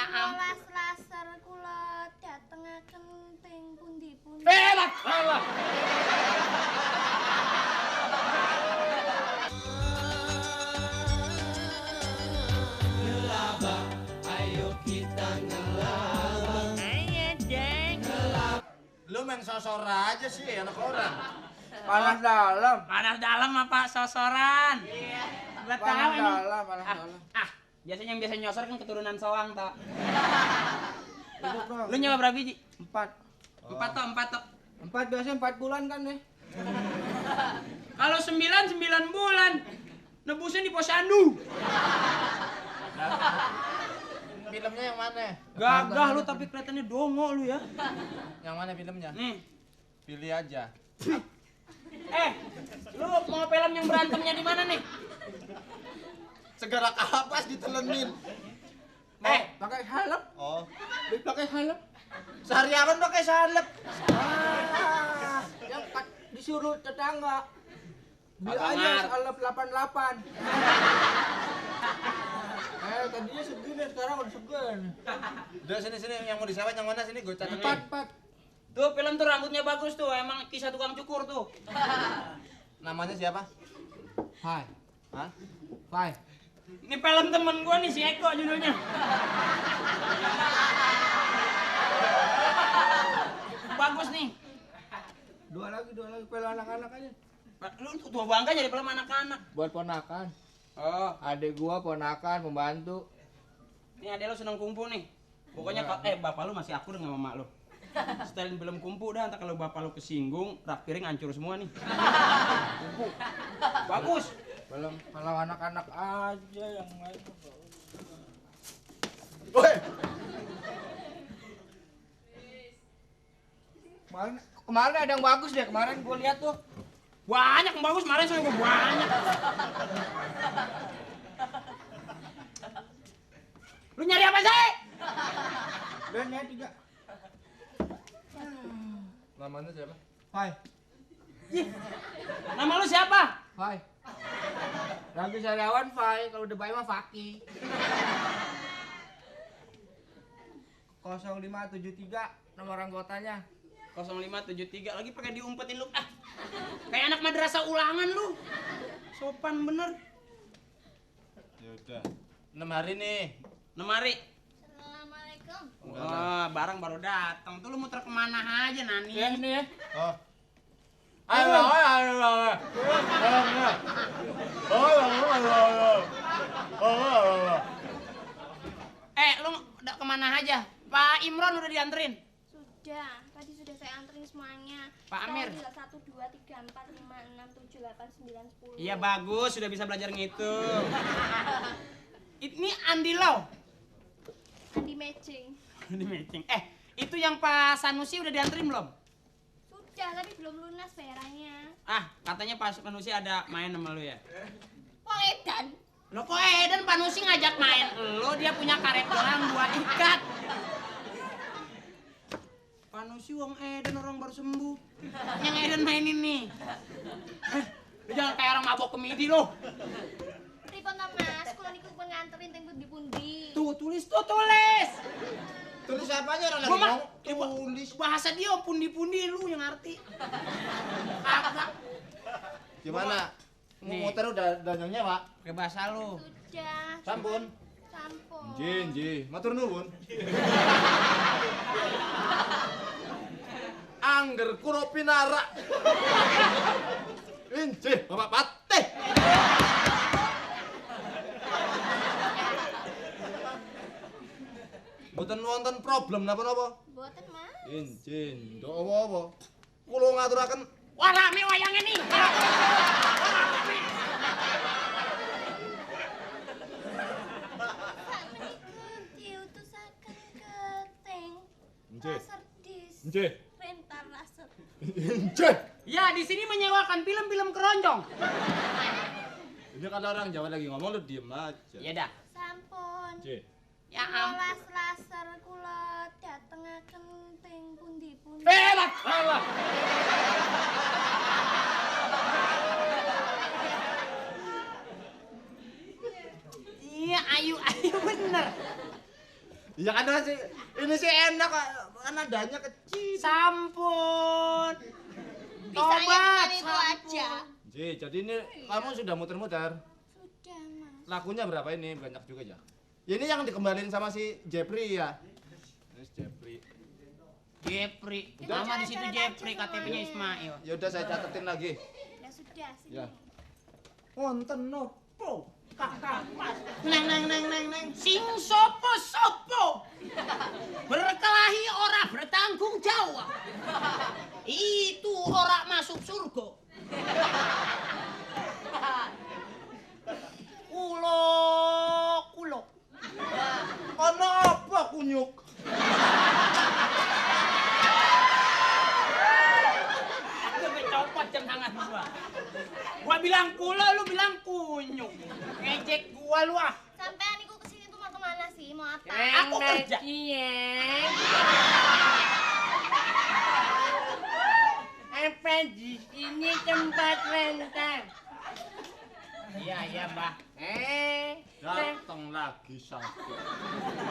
Ya Welas laser kula datengaken teng pundi-pundi. Salah. Ngelabah, ayo kita ngelabah. Ayo deng. Lu main sosor aja sih anak orang. Panas dalam. Panas dalam apa sosoran? Iya. Gua tahu Panas emang. dalam, panas dalam. Biasanya yang biasa nyosor kan keturunan soang tak. Duduk dong. Lu nyawa berapa biji? 4. 4 tok. 4 biasanya 4 bulan kan deh. Kalau 9 bulan. Nebusnya di posyandu. Filmnya yang mana? Gagah lu tapi kelihatannya dongo lu ya. Yang mana filmnya? Nih. Pilih aja. Lu mau film yang berantemnya di mana nih? Segera kapas ditelenin. Pakai helm. Oh, Pakai helm. seharian pakai salep. Yang disuruh tetangga. Beli Abang aja Mar. salep 88. Tadinya segini, sekarang udah segan. Udah sini yang mau disewet yang mana sini gue catat. 4. Tuh film tuh rambutnya bagus tuh, emang kisah tukang cukur tuh. Namanya siapa? Hai. Hah? Hai. Ini film temen gua nih si Eko judulnya. Bagus nih. Dua lagi film anak-anak aja. Lu tua bangga jadi film anak-anak. Buat ponakan. Oh, Adek gua ponakan, pembantu. ini adek lu seneng kungfu nih. Pokoknya bapak lu masih akur sama mak lu. Setelin film kungfu dah, entar kalau bapak lu kesinggung, rak piring hancur semua nih. Kungfu. Bagus. Film anak-anak aja yang lain. Woi, Kemarin ada yang bagus deh, kemarin gua lihat tuh. Banyak yang bagus, kemarin saya banyak. Lu nyari apa sih? Dan ya 3. namanya siapa? Hai. Nama lu siapa? Hai. Ragi Sariawan Fai, kalau udah baik mah Faki. 0573 nomor anggotanya. 0573 lagi pakai diumpetin lu. Kayak anak madrasah ulangan lu. Sopan bener. Ya udah. 6 hari nih. 6 hari. Assalamualaikum. Wah, barang baru datang. Tuh lu muter kemana aja, Nani? Ya ini ya. Oh. Ayo. Lu udah kemana aja? Pak Imron udah dianterin. Sudah, tadi sudah saya anterin semuanya. Pak Amir. 1 2 3 4 5 6 7 8 9 10. Iya bagus, sudah bisa belajar ngitung. Ini Andi Lau. Andi matching. Andi matching. Itu yang Pak Sanusi udah dianterin belum? Sudah, tapi belum lunas bayarannya. Katanya Pak Sanusi ada main sama lu ya? Kok edan? Lo kok Eden Pak Sanusi ngajak main? Lo dia punya karet doang buat ikat. Pak Sanusi wong Eden orang baru sembuh. Yang Eden mainin nih. Lu jangan kayak orang mabok kemidi lo. Pripun ta Mas? Kula niku pun nganterin teng pundi-pundi. Tuh tulis. Tulis apanya orang lagi Gua mah ngomong? Tulis. bahasa dia pundi-pundi lu yang ngerti. Kagak. Gimana? Nih. Muter udah nyangnya, Pak. Pakai bahasa lu. Sudah. Sampun. Sampun. Jinji, matur nuwun. Angger kuro pinara. Injih, Bapak Patih. Mboten wonten problem napa-napa. Mboten Mas. Injih, ndok apa-apa. Kula ngaturaken Wah, rame wayangnya nih. Sakmenika diutusaken ke teng Nggih. Laser Dis. Nggih. Rental laser. Injih. Ya, di sini menyewakan film-film keroncong. Ini kan orang Jawa lagi ngomong lu diem aja. Ya dah. Sampun. Injih. Ya ampun. Welas laser kula datengaken teng pundi-pundi. Salah. Iya, ayu bener. Ya kan sih, ini sih enak kan nadanya kecil. Sampun. Bisanya Tobat, cuma itu sampun. aja. Ji, jadi ini kamu sudah muter-muter. Sudah, Mas. Lagunya berapa ini? Banyak juga ya. Ini yang dikembalin sama si Jepri ya. Ini si Jepri. Jepri. Udah. Nama di situ Jepri, KTP-nya Ismail. Ya udah saya catetin lagi. Ya sudah, sini. Ya. Wonten nopo? Neng. Sing sopo. Berkelahi ora bertanggung jawab. Itu ora masuk surga. Kulo. Ono apa kunyuk? Aku copot jam tangan gua bilang kulo, lu bilang kunyuk. Ngejek gua lu ah. Sampean iku kesini tuh mau kemana sih? Mau apa? Aku kerja. Apa di sini tempat rental? Iya, Mbah. Datang lagi sakit.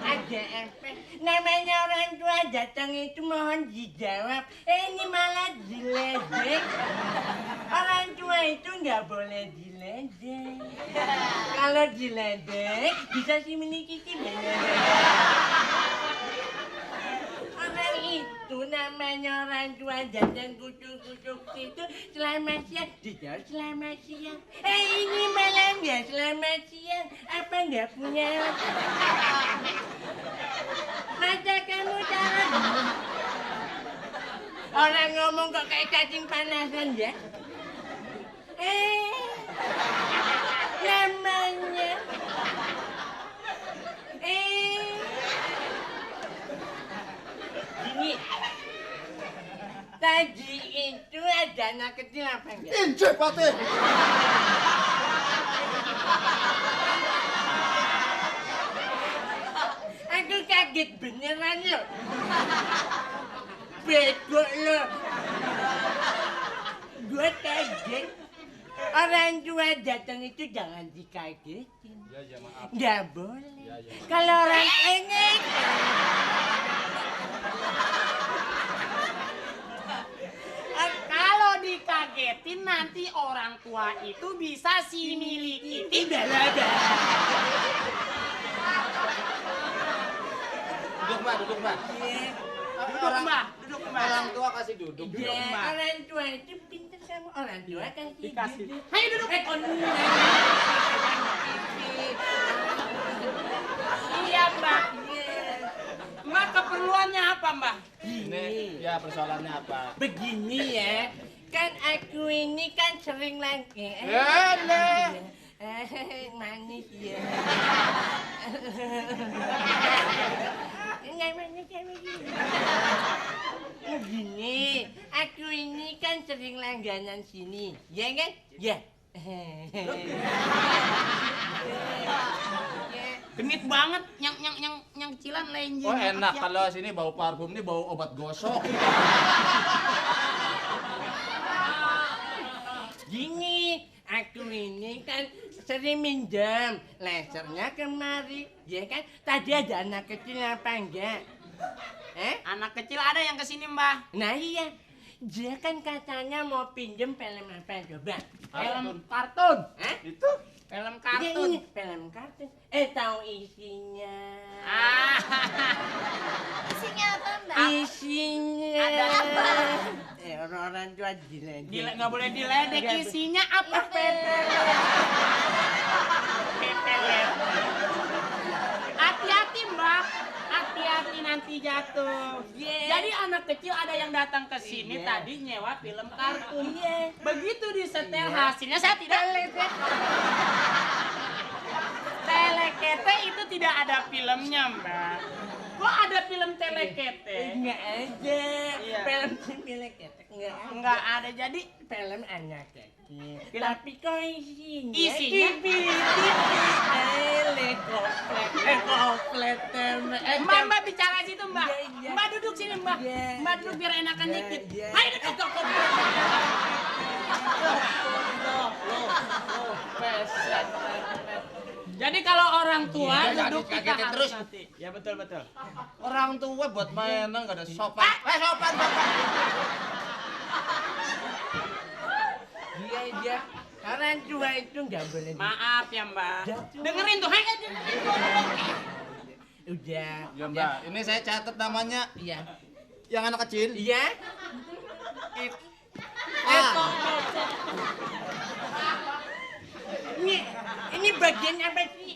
Ada apa? Namanya orang tua datang itu mohon dijawab. Ini malah diledek. Orang tua itu nggak boleh diledek. Kalau diledek bisa si menikiki bener. Orang itu namanya orang tua datang kucuk-kucuk itu selamat siang. Dijawab selamat siang. Ini malam ya selamat siang. Apa nggak punya? Masa kamu jangan. Orang ngomong kok kayak cacing panasan ya? Namanya. Gini. Tadi itu ada anak kecil apa enggak? Injek pate. Aku kaget beneran lo. Bego lo. Gue kaget. Orang tua datang itu jangan dikagetin. Ya maaf. Nggak boleh. Ya. Kalau orang engek. Kalau dikagetin nanti orang tua itu bisa si miliki bela-bela. Duduk Mbak. Duduk, Mbak. Orang tua kasih duduk. Ya, orang tua itu pintar sama orang tua kasih Dikasih. duduk. Ayo duduk. Iya, Mbak. Mbak, keperluannya apa, Mbak? Ini ya persoalannya apa? Begini ya, kan aku ini kan sering lagi. Manis ya. Enggak manis kayak begini. Begini, aku ini kan sering langganan sini, ya kan? Ya. Genit banget, yang kecilan lenje. Oh enak kalau sini bau parfum ini bau obat gosok. Gini, aku ini kan sering minjem lasernya kemari, ya kan? Tadi ada anak kecil apa enggak? Anak kecil ada yang kesini, Mbak. Nah iya, dia kan katanya mau pinjem film apa coba? Film kartun. Itu Film Iya, kartun. ini film kartun. Tahu isinya? Isinya apa, Mbak? Isinya Ada apa? Orang tua diledek. Nggak boleh diledek, isinya apa? Pepelet. Hati-hati, Mbak. Hati-hati nanti jatuh. Jadi anak kecil ada yang datang ke sini tadi nyewa film kartun. Begitu disetel hasilnya saya tidak lihat. Telekete itu tidak ada filmnya, Mbak. Kok ada film telekete? Enggak ada. Iya. Film cilik ketek enggak ada. Enggak ada. Jadi Film anak kecil. Tapi kok isinya? Isinya? Komplit. Mbak bicara situ, Mbak. Iya. Mbak duduk sini, Mbak. Iya. Mbak duduk biar enakan Iya, dikit. iya. Ayo duduk. Jadi kalau orang tua Iya, duduk kita kagetin harus terus. nanti. Ya betul betul. Orang tua buat mainan gak ada sopan. Sopan. Dia. Orang tua itu nggak boleh. Maaf ya Mbak. Jatuh. Dengerin tuh, hei. Udah. Ya Mbak, ini saya catat namanya Iya. yang anak kecil. Iya. Ah, Ini bagian apa sih?